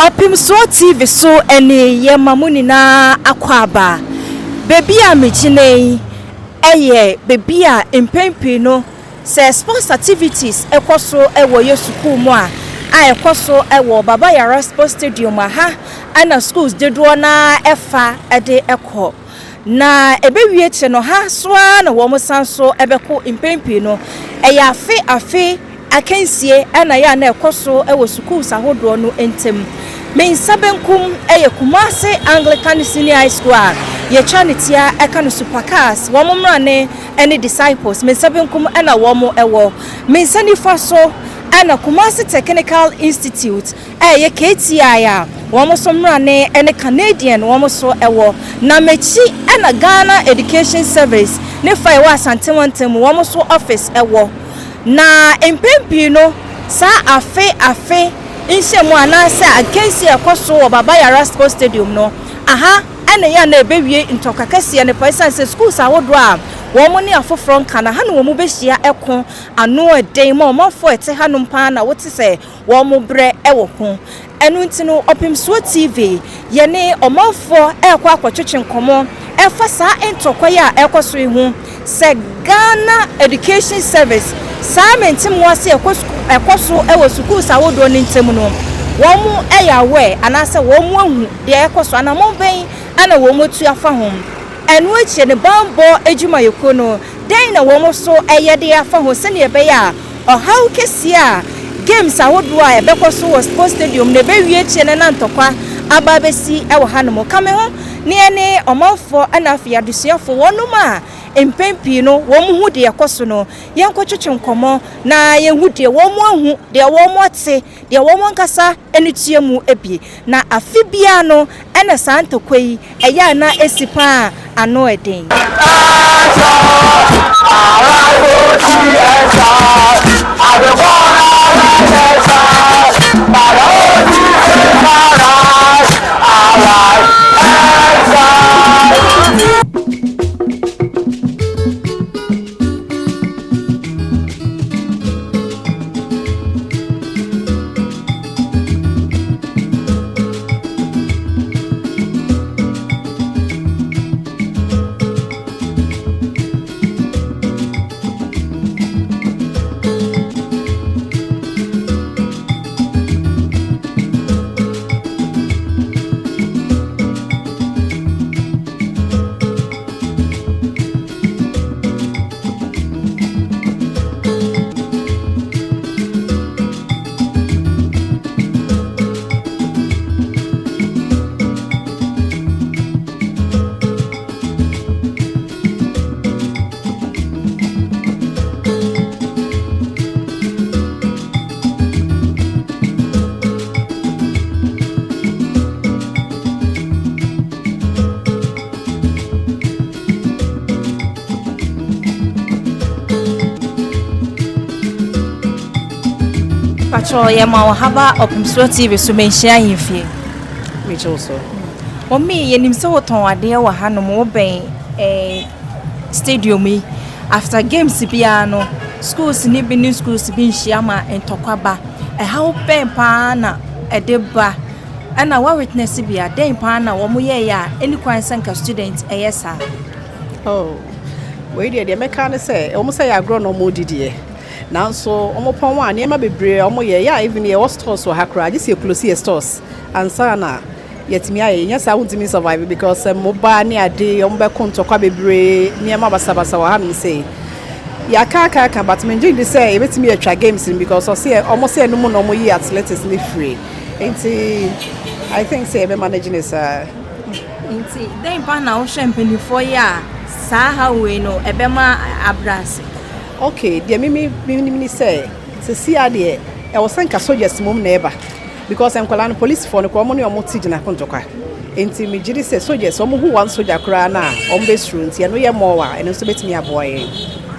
Ɔpemsoɔ TV so ɛne yɛma mo nyinaa akwaaba. Baabi a megyina yi yɛ baabi a mpɛn pii no sɛ sports activities kɔ so wɔ yɛ sukuu mu a, a ɛkɔ so wɔ Baba Yara Sports Stadium a ha na schools dodoɔ no ara fa de kɔ. Na ɛbɛwie akyire no ha so ara na wɔn san so bɛko mpɛn pii no ɛyɛ afe afe akansie na ɛyɛ a na ɛkɔ so wɔ sukuus ahodoɔ no ntam. Me nsa benkum yɛ Kumasi Anglican Senior High School a yɛtwa ne tia ka no Supercars, wɔn mmrane ne Disciples, me nsa benkum na wɔn wɔ. Me nsa nifa so na Kumasi Technical Institute a ɛyɛ KTI a wɔn nso mmrane ne Canadian wɔn nso wɔ. Na m'akyi na Ghana Education Service ne fa a ɛwɔ Asante mantam mu wɔn nso office wɔ. Na mpɛn pii no saa afe afe nhyiamu anaasɛ akansi a ɛkɔ so wɔ Baba Yara Sports Stadium no, aha na ɛyɛ a na ɛbɛwie ntɔkwa kɛseɛ no pa ɛsiane sɛ schools ahodoɔ a wɔn ne afoforɔ nka no aha na wɔn bɛhyia ɛko ano ɛden ma ɔmanfoɔ a ɛte hanom paa na wote sɛ wɔn brɛ wɔ ho. Ɛno nti no, Ɔpemsoɔ TV, yɛne ɔmanfoɔ rekɔ akɔtwetwe nkɔmmɔ ɛfa saa ntɔkwa yi a ɛrekɔ so yi ho, sɛ Ghana Education Service, saa mentemoase a ɛkɔ so wɔ sukuus ahodoɔ no ntam no, wɔn yɛ aware anaasɛ wɔn ahu deɛ ɛrekɔ so, anammɔn bɛn na wɔn atu afa ho. Ɛno akyi no, bammɔ adwumayɛkuo no, dɛn na wɔn nso yɛ de afa ho sɛdeɛ ɛbɛyɛ a ɔhaw kɛseɛ a games ahodoɔ a ɛbɛkɔ so wɔ Sports Stadium no ɛbɛwie akyire no na ntɔkwa aba abɛsi wɔ hanom. Ka me ho na yɛne ɔmanfoɔ na afei adesuafoɔ, wɔnom a mpɛn pii no wɔn hu deɛ ɛkɔ so no, yɛnkɔtwetwe nkɔmmɔ na yɛnhu deɛ wɔn ahu, deɛ wɔn ate, deɛ wɔn ankasa ani tua mu bi. Na afe biara no na saa ntɔkwa yi ɛyɛ a na ɛsi pa ara ano den. Patrɔ yɛ ma wo haba Ɔpemsoɔ TV so menhyia ahemfie. Megye wo so. Mɔmi yɛnim sɛ wotɔn adeɛ wɔ hanom wobɛn eh, stadium yi. After games biara no schools ne bi ne schools bi nhyia ma ntɔkwa ba. Ɛhaw bɛn paa na ɛde ba? Ɛna wa witness bi a dɛn paa na wɔn yɛeɛ a ɛni kwan sɛ nka student ɛyɛ saa? Oh, wei deɛ deɛ mɛka ne sɛ ɛwɔ mu sɛ yɛ agorɔ na wɔredi deɛ, nanso wɔpɔn a nneɛma bebree a wɔyɛ yɛ a even yɛwɔ stores wɔ ha koraa gye sɛ yɛ close yɛ stores ansa na yɛtumi ayɛ. Nyɛ saa wontumi survive because sɛ mmoba ne ade wɔbɛko ntɔkwa bebree nneɛma basabasa wɔ hanom sei. Yɛaka aka aka but mengye ndi sɛ yɛbɛtumi atwa games no because ɔse wɔn sɛ ɛno mu na wɔyi athletics no firi. Nti I think sɛ yɛbɛ manage ne saa. Nti dɛn paa na wohwɛ mpanimfoɔ yɛ a saa haw wei no ɛbɛma abrɛ ase? Okay, deɛ me me menim ne sɛ seesei ara deɛ ɛwɔ sɛ nka soldiers mmom na ɛba because nkwadaa no polisifoɔ no koraa wɔn ne wɔn te gyina ko ntɔkwa nti megye di sɛ soldiers wɔn hu one soldier koraa no a wɔn bɛsuro nti ɛno yɛ more a ɛno nso bɛtumi aboa yɛn.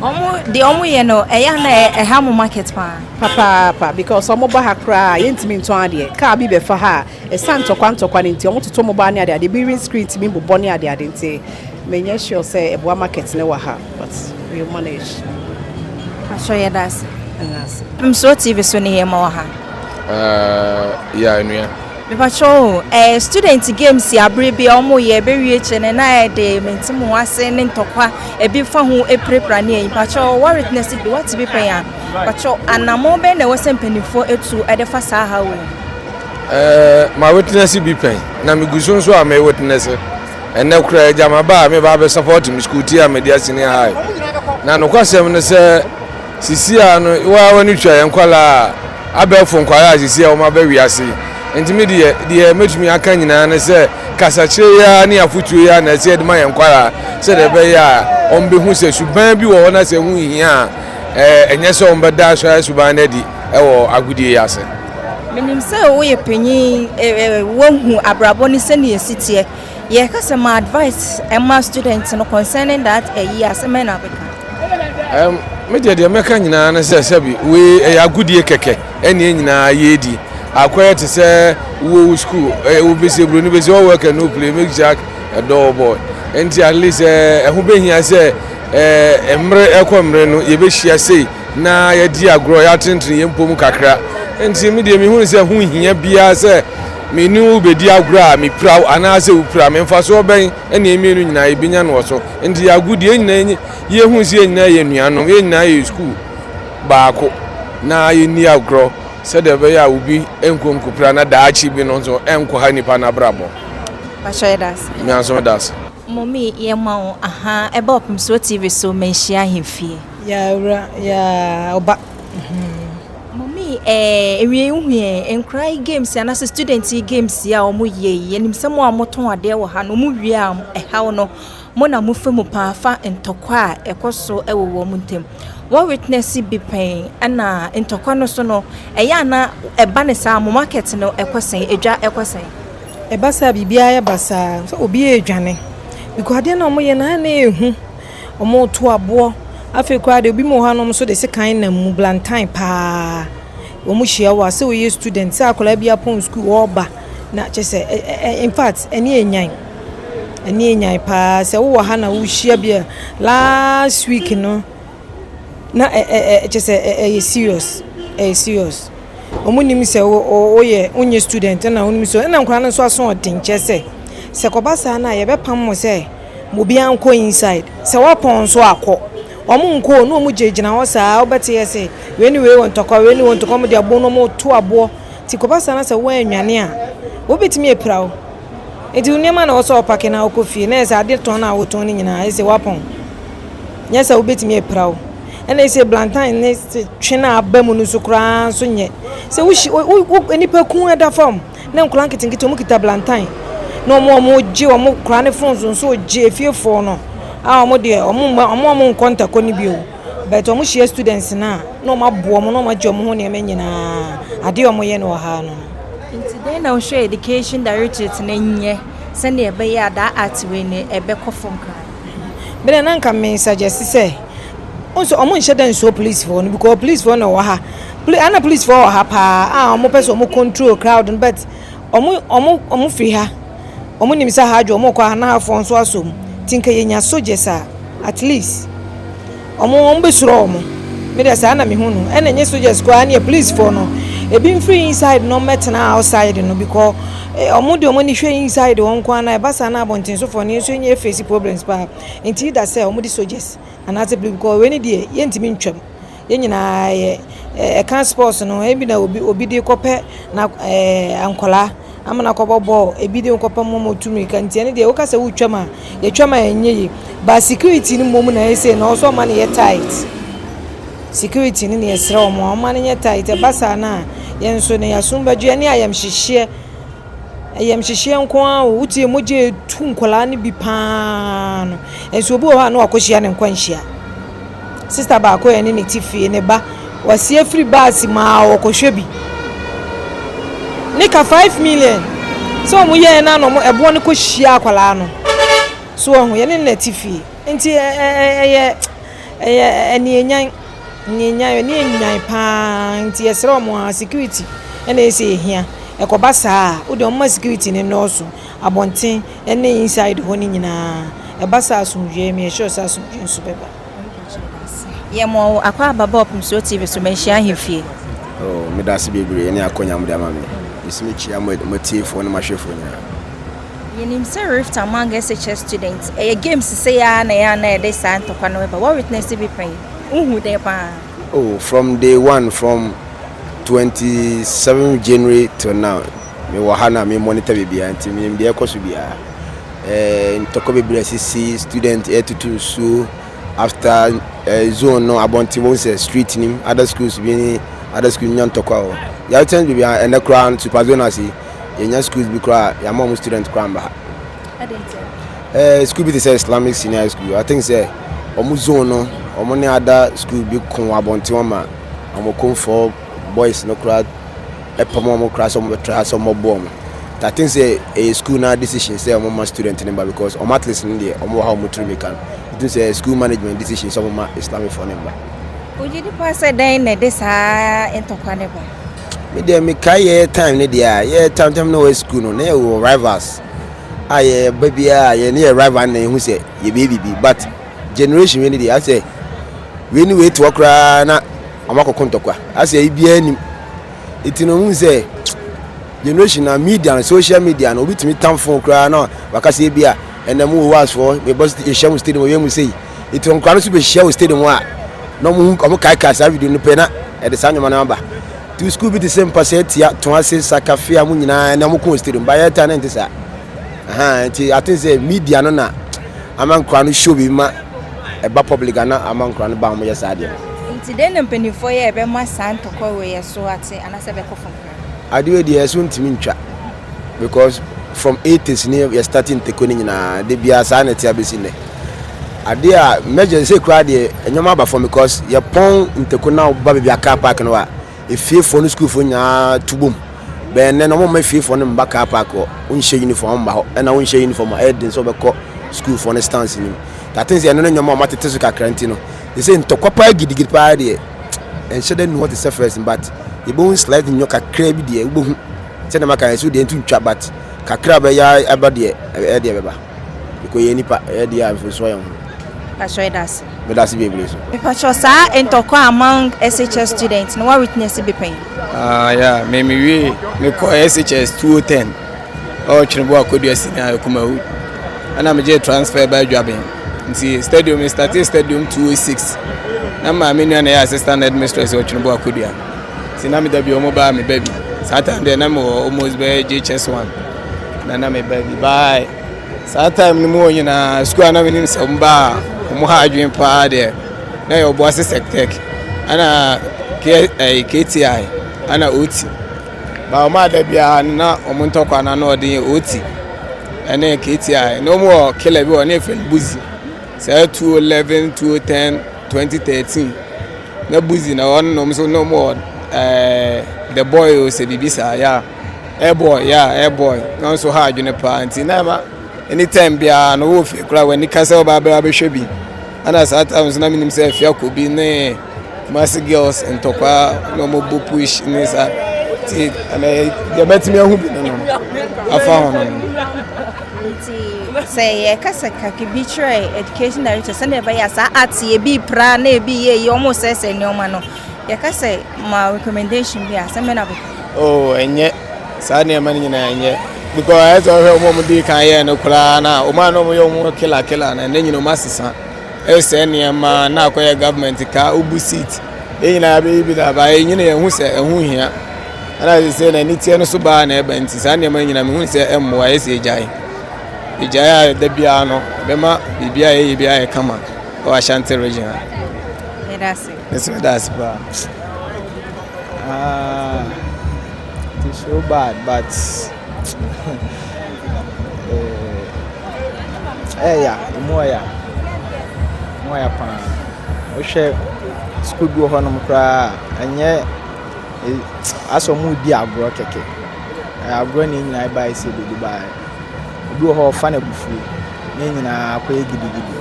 Wɔn deɛ wɔn yɛ no ɛyɛ a na ɛha mo market paa? Papaapa because wɔn ba ha koraa a yɛntumi ntɔn adeɛ car bi bɛfa ha a ɛsan ntɔkwa ntɔkwa no nti wɔn toto mobile ne adeade bi windscreen tumi bobɔ ne adeade nti menyɛ sure sɛ ɛboa market no wɔ ha but we will manage. Pastor yɛda ase. Mso TV so ne yɛ ma wɔ ha. Uh, yeah, nua. Mepakyɛw o, eh, student games abere bi a wɔn yɛ ɛbɛwie kyɛ no na ɛde mente mo ase ne ntɔkwa ebi fa ho epirapira ne ɛyi. Mepakyɛw wa witness bi wate bi pɛn a. Mepakyɛw anammɔn bɛn na ɛwɔ sɛ mpanimfoɔ etu ɛde fa saa ha wei? Ma witness bi pɛn na megu so nso a me witness. Ɛnɛ koraa agya ma ba a meba abɛ support me school ti a mede senior high. Na nokwasɛm no sɛ sisi a no waa w'ani twa yɛn nkwadaa a abɛɛfo nkwadaa a sisi a wɔn aba wiase. Nti me deɛ deɛ mɛtumi aka nyinaa ne sɛ kasakyerɛ yi ara ne afotuo yi ara na ɛsɛ yɛde ma yɛn nkwadaa sɛdeɛ ɛbɛyɛ a wɔn bɛhu sɛ suban bi wɔ hɔ na sɛ ɛho hia a ɛnyɛ sɛ wɔn bɛda asɔre suban no adi ɛwɔ agodie yi ase. Menim sɛ woyɛ panyin, woahu abrabɔ no sɛnea ɛsi teɛ. Yɛka sɛ ma advice ɛma student no concerning that ɛyi asɛm ɛna abɛka. Me deɛ deɛ mɛka nyinaa ne sɛ sɛbi wei ɛyɛ agodie kɛkɛ ɛne yɛn nyinaa yɛredi. Akɔyɛ te sɛ wowɔ wo school, wobɛsi buroni bɛsi all work and no play make Jack a dull boy. Nti at least ɛho bɛhia sɛ mmerɛ ɛkɔ mmerɛ no yɛbɛhyia sei na yɛdi agorɔ yɛatentene yɛn mpom kakra. Nti me deɛ mehunu sɛ ho hia biara sɛ me ne wo bɛdi agorɔ a mepira wo anaasɛ wopira me, mfasoɔ bɛn ɛne yɛn mmienu nyinaa yɛbɛnya no wɔ so. Nti agodie nyinaa yɛhu sɛ yɛn nyinaa yɛ nuanom, yɛn nyinaa yɛ school baako na yɛnni agorɔ sɛdeɛ ɛbɛyɛ a obi nkɔ nkɔpira na daakye bi no nso ɛnkɔ ha nipa n'abrabɔ. Pakyɛ yɛda ase. Me nso meda ase. Mɔmi yɛma wo aha ɛba Ɔpemsoɔ TV so manhyia ahemfie. Yɛawura ya ɔba. Mɔmi ewie ihu yɛn nkora yi games anaasɛ student yi games yi a wɔn yɛ yi, yɛnim sɛ mo a wɔtɔn adeɛ wɔ ha no wɔn wie a ɛhaw no mo na mo fa mu paa fa ntɔkwa a ɛkɔ so ɛwɔ wɔn ntam. Wɔ witness bi pɛn ɛna ntɔkwa no so no ɛyɛ ana ɛba ne saa mo market no ɛkɔ sɛn, edwa ɛkɔ sɛn? Ɛba saa biribiara yɛ basaa sɛ obi yɛ edwane because adeɛ na wɔyɛ no ayɛ na ehu. Wɔn to aboɔ. Afei koraa deɛ obi mu wɔ hɔ a na wɔn nso de sekan nam mu blantan paa. Wɔn hyia wɔ a sɛ woyɛ student sɛ akwadaa bi apɔn school ɔreba na kyerɛ sɛ ɛ ɛ in fact ɛne enyan. Ɛne enyan paa sɛ wowɔ ha na wohyia bi a last week no na ɛ ɛ ɛ kyerɛ sɛ ɛyɛ serious, ɛyɛ serious. Wɔn nim sɛ wo woyɛ wonyɛ student ɛna wɔn nim sɛ ɛna nkwadaa no nso aso ɔden kyerɛ sɛ sɛ kɔba saa no a yɛbɛpam mo sɛ obiara nkɔ inside. Sɛ wɔpɔn nso akɔ. Wɔn nkɔ na wɔn gyinagyina hɔ saa wobɛte yɛ sɛ wei ne wei wɔ ntɔkwa, wei ne wɔ ntɔkwa, wɔn de aboɔ na wɔn to aboɔ. Nti kɔba saa na sɛ wɔannwane a wɔbɛtumi apira wo. Nti nneɛma na ɛwɔ sɛ ɔpake na ɔkɔ fie na yɛ sɛ ade tɔn na wotɔn no nyinaa ɛsɛ wapɔn. Nyɛ sɛ wobɛtumi apira wo. Ɛna ɛsɛ blantan ne twe na aba mu no nso koraa nso nyɛ. Sɛ wohyi wo wo nipa kun ɛda fam na nkwadaa nketenkete wɔn kita blantan na wɔn a wɔgye wɔn koraa ne phones nso gye efiefoɔ no a wɔn deɛ wɔn mma wɔn a wɔn nkɔ ntakɔ no bio but wɔn hyia students no a na wɔn aboɔ wɔn na wɔn agye wɔn ho nneɛma nyinaa adeɛ a wɔyɛ no wɔ ha no. Nti dɛn na wohwɛ education directorate no nyɛ sɛnea ɛbɛyɛ a daa art wei no ɛbɛkɔ fam koraa? Bɛdɛ na nka me suggest sɛ nso ɔmo nhyɛ dɛ nsuo policefoɔ no because policefoɔ na ɛwɔ ha ana policefoɔ wɔ ha paa a ɔmo pɛ sɛ ɔmo control crowd no but ɔmo ɔmo ɔmo firi ha, ɔmo nim sɛ ha adwo, ɔmo kɔ ha na hafoɔ nso asɔ mu nti nka yɛnya soldiers a at least ɔmo ɔmo bɛsuro ɔmo. Me deɛ saa na mehu no. Ɛna nye soldiers koraa ne yɛ policefoɔ no ebi mfiri inside no ɔmmɛtena outside no because ɔmo de ɔmo ani hwɛ inside wɔn nko ara na ɛba saa na abɔntensofoɔ no nso nyɛ face problems paa. Nti either sɛ ɔmo de soldiers anaasɛ police because wei ne deɛ yɛntumi ntwam. Yɛn nyinaa yɛ ɛka sports no ebi na obi obi de kɔpɛ na nkɔlaa ama na kɔbɔ bɔɔl, ebi de kɔpɛ mo mo tu mirika. Nti ɛno deɛ woka sɛ wotwam a yɛtwam a ɛnyɛ yie. But security no mmom na ɛsɛ na ɔsɔ ɔma no yɛ tight. Security no na yɛsrɛ wɔn a ɔma no nyɛ tight. Ɛba saa na yɛn nso no yɛasom bɛdwo yɛne ayamhyehyeɛ. Ayamhyehyeɛ nko ara o, wotie mogya etu nkɔlaa no bi paa no. Nso obi wɔ hɔ a na wakɔhyia ne nkwanhyia. Sister baako a ɛne ne te fie ne ba wasi afiri baasi mu a ɔkɔhwɛ bi. Ne ka 5 million sɛ wɔn yɛɛ na na wɔn ɛboɔ no kɔhyia akwadaa no. So wɔn ho yɛne ne te fie nti ɛyɛ ɛyɛ ɛnienyan ɛnienyan ɛnienyan paa. Nti yɛsrɛ wɔn a security ɛna ɛsɛ ehia. Ɛkɔba saa a wode wɔn ma security ne nnɔɔso abɔnten ɛne inside hɔ ne nyinaa. Ɛba saa asomdwoeɛ mi ɛhyɛ sɛ asomdwoeɛ nso bɛba. Yɛmɔ wo akɔ aba bɔ Ɔpemsuo TV so manhyia ahemfie. Oh, meda ase bebree ne akɔnya mode ama me. Mesi mekyia mo atiefoɔ ne mo ahwɛfoɔ nyinaa. Yɛnim sɛ rift among SHS students ɛyɛ games sɛ yɛa na yɛa na yɛde saa ntɔkwa no bɛba. Wɔ witness bi pɛn? Wohu dɛn paa? Oh, from day one, from 27 January till now, mewɔ ha na me monitor biribiara, nti menim deɛ ɛkɔ so biara. Ntɔkwa bebree asisi, student ɛtutu nsuo after zone no abɔnten, wɔn sɛ street nim other schools bi ne other schools nya ntɔkwa wɔ yɛatɛn biribiara. Ɛnɛ koraa super zone ase, yɛnya schools bi koraa yɛama wɔn student koraa mba ha. School bi te sɛ Islamic Senior High School, I think sɛ wɔn zone no, wɔn ne other school bi ko wɔ abɔnten wɔn ma wɔn komfoɔ boys no koraa ɛpam wɔn koraa sɛ wɔn bɛtra sɛ wɔn bɔ wɔn. I think sɛ ɛyɛ school na decision sɛ wɔn ma student ne ba, because wɔn athletes no deɛ, wɔn wɔ ha, wɔn turu mika no, nti sɛ school management decision sɛ wɔn ma Islamic foɔ ne ba. Wogye di paa sɛ dɛn na ɛde saa ntɔkwa ne ba? Me deɛ, mekae yɛ time ne deɛ a yɛ time na wɔ school no, na yɛ wɔ rivals a yɛ ba biara yɛ ne yɛ rival na yɛhu sɛ yɛbɛyɛ biribi, but generation wei ne deɛ, asɛ wei ne wei te hɔ koraa na ɔmo akɔkɔ ntɔkwa, asɛ ebiara nim. Eti no ohun sɛ generation na media no, social media no, obi tumi tam phone koraa na wakasa ebi a ɛnna mu wɔ waasfoɔ yɛbɔ yɛhyia mu stadium, yɛ mu sei, eti nkwadaa no nso bɛhyia wɔ stadium a na ɔmo hu, ɔmo kaekae saa video no pɛ na ɛde saa nneɛma no aba. Ti school bi te sɛ Mpasɛ Tia Toase Sakafia mu nyinaa na ɔmo kɔ wɔ stadium ba yɛ ta ne nte saa. Nti I think sɛ media no na ama nkwadaa no show bi ma ɛba public ana ama nkwadaa no ba ɔmo yɛ saa deɛ no. Nti dɛn na mpanimfoɔ yɛ ɛbɛma saa ntɔkwa wei yɛ so ate anaasɛ ɛbɛkɔ fam koraa? Adeɛ deɛ, ɛso ntumi ntwa because from 80s ne yɛ starting nteko no nyinaa de biara saa na ɛte abɛsi nnɛ. Adeɛ a mɛgye sɛ koraa deɛ, nneɛma aba fam because yɛpɔn nteko na ba baabi a car park no a efiefoɔ no, sukuufoɔ nyinaa tu bom bɛn. Nnɛ no, ɔmo mma efiefoɔ no mba car park hɔ. Wonhyɛ uniform mba hɔ, ɛna wonhyɛ uniform a, ɛyɛ den sɛ wɔbɛkɔ sukuufoɔ no stands no mu. Tate sɛ ɛno ne nneɛma a ɔmo atete so kakra, nti no sɛ ntɔkwa paa gidigidi paa deɛ, ɛnhyɛ dɛ nu hɔ te sɛ first, but yɛbɛhu slight nnwɔ kakra bi deɛ. Wobɛhu sɛdeɛ maka ɛso deɛ ntu ntwa, but kakra bɛyɛ ɛba deɛ, ɛyɛ deɛ bɛba because yɛ nipa, ɛyɛ deɛ a mfomsoɔ yɛn ho. Pastor, ɛda ase. Meda ase bebree so. Mepakyɛw, saa ntɔkwa among SHS students no, wa witness bi pɛn? Ah, yeah, me wie, me kɔ SHS 2010. Ɔwɔ Tweneboa Akɔdua Senior Kumawu. Ɛna me gye transfer ba Adwaben. Nti stadium, me started stadium 206. Na maame nua na yɛ assistant headmistress wɔ Tweneboa Akɔdua. Nti na me da bi ɔmo ba me ba bi. Saa time deɛ, na me wɔ almost bɛyɛ JHS 1. Na me ba bi. Bye. Saa time no mu wɔ nyinaa, school a na menim sɛ ɔmo ba a ɔmo ha adwene paa deɛ, na yɛ Ɔboase Sectec ɛna K, KTI ɛna OT ba. Ɔmo ada biara no na ɔmo ntɔkwa na ɔde yɛ OT ɛne KTI na ɔmo wɔ killer bi wɔ ne yɛfrɛ no Buzi. Saa 2011, 2010, 2013 na Buzi na ɔno na ɔmo so na ɔmo wɔ the boy o, sɛ biribi saa ya, airboy ya, airboy na nso ha adwene paa. Nti na ɛma anytime biara no wɔ fie koraa w'ani ka sɛ ɔba abɛrɛ abɛhwɛ bi. Ɛna saa time nso na menim sɛ Afia Kobi ne Kumasi Girls ntɔkwa na ɔmo bɔ push ne saa, nti ɛnɛ deɛ mɛtumi ahu bi no afa ho no. Nti sɛ yɛka sɛ kake bi kyerɛ education director sɛdeɛ ɛbɛyɛ a saa art ebi pra na ebi yɛ yi, ɔmo sɛsɛ nneɛma no, yɛka sɛ ma recommendation bi a, sɛ mɛ na bɛka? Oh, ɛnyɛ saa nneɛma no nyinaa, ɛnyɛ because ɛyɛ sɛ ɔhwɛ ɔmo a ɔmo di kan yɛɛ no koraa na ɔmo a na ɔmo yɛ ɔmo killer killer na ɛnɛ nyina ɔmo asesa ɛsɛ nneɛma na akɔyɛ government ka obu seat. Yɛn nyinaa bɛyi bi da ba yɛn nyina yɛn ho sɛ ɛho hia, ɛna sɛ sɛ n'ani teɛ no so baa na ɛba. Nti saa nneɛma nyinaa mehu sɛ ɛmmoa. Yɛ sɛ egyae egyae a, da biara no ɛbɛma biribi a yɛyɛ bi ayɛ kama ɛwɔ Ashanti Region ha. Yɛda ase. Ɛsɛ meda ase paa. Ah, it is so bad, but ɛyà, emu ɔya, emu ɔya paa. Wohwɛ sukuu bi wɔ hɔnom koraa a, ɛnyɛ asɛ ɔmo di agorɔ kɛkɛ. Ɛyɛ agorɔ na yɛn nyinaa baeɛ sɛ yɛbɛdi baeɛ. Obi wɔ hɔ a ɔfa no abufuo na yɛn nyinaa akɔyɛ gidigidi.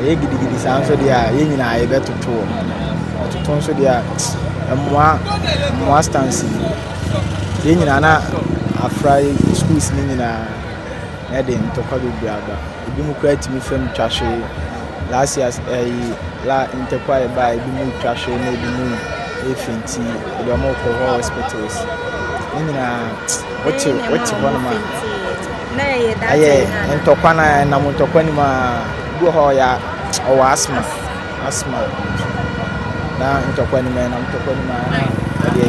Ɛyɛ gidigidi saa nso deɛ a, yɛn nyinaa yɛbɛtoto wɔ. Ɛtoto nso deɛ a, mmoa mmoa stance yi. Yɛn nyinaa na afra schools no nyinaa na ɛde ntɔkwa bebree aba. Ebinom koraa tumi fam twa hwee. Last year ɛyi la ntɔkwa a ɛbaeɛ, ebinom twa hwee na ebinom efaint, yɛde wɔn rekɔ hospitals. Ne nyinaa wote wote hɔnom a ɛyɛ ntɔkwa na ɛnam ntɔkwa no mu a bi wɔ hɔ a ɔyɛ ɔwɔ asthma asthma na ntɔkwa no mu ɛnam ntɔkwa no mu a na ɔde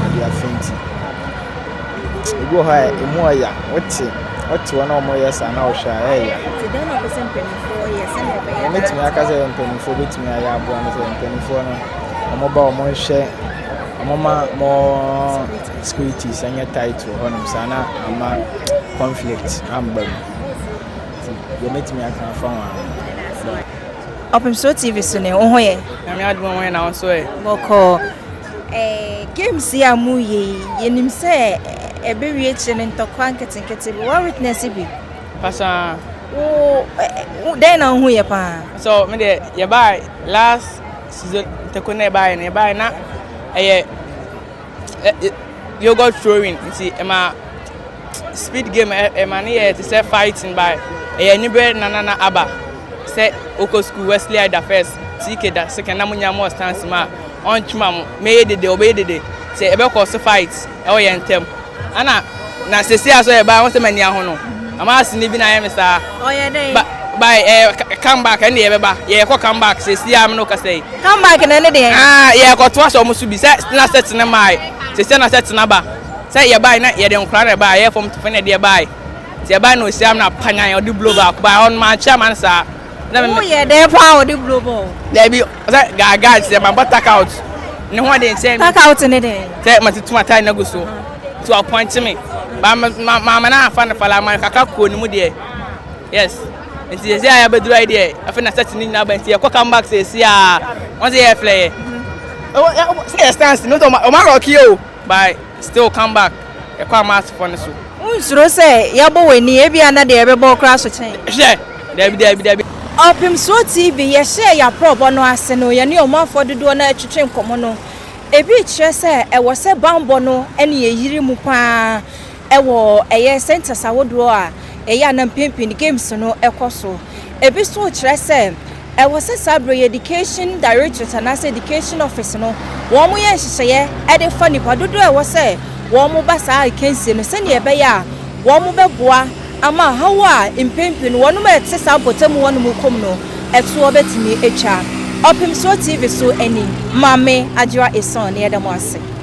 ɔde afɛnti. Ebi wɔ hɔ a emu ɔya wote wote wɔn a wɔyɛ saa na wohwɛ a ɛyɛ ya. Nti dɛn na ɔpɛ sɛ mpanimfoɔ yɛ sɛnea ɛbɛyɛ a. Mɛtumi aka sɛ mpanimfoɔ bɛtumi ayɛ aboa no sɛ mpanimfoɔ no wɔba wɔn nhwɛ wɔma more securities ɛnyɛ tight wɔ hɔnom saa na ama conflict amba mu. Nti deɛ mɛtumi aka afa ho ano. Ɔpemsoɔ TV so ne wo ho yɛ? Nyame adom ho yɛ na wo nso ɛ? Bɔkɔɔ. Eh, games yi a moyɛ yi, yɛnim sɛ ɛbɛwie akyire no ntɔkwa nketenkete bi, wa witness bi? Pasaa. Wo, wo dɛn na wohu yɛ paa? So me deɛ yɛbaa last season ntɛko na yɛbaeɛ no yɛbaeɛ na ɛyɛ yogurt throwing nti ɛma speed game ɛma ne yɛ te sɛ fighting by ɛyɛ anibere na na na aba sɛ wokɔ school Wesley Ida first TK da second na mo nya mo stance mu a ɔntwema mo mɛyɛ dede ɔbɛyɛ dede sɛ ɛbɛkɔ so fight ɛwɔ yɛn ntam ana na sɛsi a so yɛbaa wɔn sɛ mani aho no ama asene bi na ayɛ me saa ɔyɛ dɛn ba by ɛɛ come back ɛne yɛbɛba yɛkɔ come back sɛsi a me no kasa yi come back na ɛne deɛ ah yɛkɔtoa sɛ ɔmo so bi sɛ na sɛ tena maae sɛsi na sɛ tena ba sɛ yɛbae na yɛde nkora na ɛbae yɛ fam tofo na ɛde ɛbae nti ɛbae na osia na panyan ɔde blow baako bae ɔno mankyɛ ama no saa na me woyɛ dɛn paa ɔde blow ball dabi sɛ gaagaa sɛ mabɔ tack out ne ho ɔde nkyɛn tack out ne dɛn sɛ matutu m'ataade no agu so nti ɔpɔnkye me ba ma ma na afa no fala ma kakra kɔɔ ne mu deɛ yes nti sɛ a yɛabɛduru ayi deɛ afei na sɛte ne nyinaa ba nti yɛkɔ come back sɛ ɛsi a wɔn sɛ yɛ flɛ yɛ sɛ yɛ stance no ɔma rɔki o but still come back yɛkɔ amaasfoɔ no so. Wonsuro sɛ yɛabɔ w'ani ebia na deɛ yɛbɛbɔ wo koraa so kyɛn? Hwɛ! Dabi dabi dabi. Ɔpemsoɔ TV, Yɛhyɛɛ yɛn aprɔbɔ no ase no, yɛne ɔmanfoɔ dodoɔ no ara twetwe nkɔmmɔ no, ebi rekyerɛ sɛ ɛwɔ sɛ banbɔ no ne yɛyere mu pa ara wɔ ɛyɛ centres ahodoɔ a ɛyɛ a na mpɛn pii no games no kɔ so. Ebi nso rekyerɛ sɛ Ɛwɔ sɛ saa berɛ yi Education Directorate anaasɛ Education Office no wɔyɛ nhyehyɛeɛ de fa nnipa dodoɔ a ɛwɔ sɛ wɔba saa akansie no sɛdeɛ ɛbɛyɛ a wɔbɛboa ama ɔhaw a mpɛn pii no wɔn a ɛte saa mpɔtam hɔnom kɔ mu no ɛtoɔ bɛtumi atwa. Ɔpemsoɔ TV so ani, Maame Adwoa Esong na yɛda mo ase.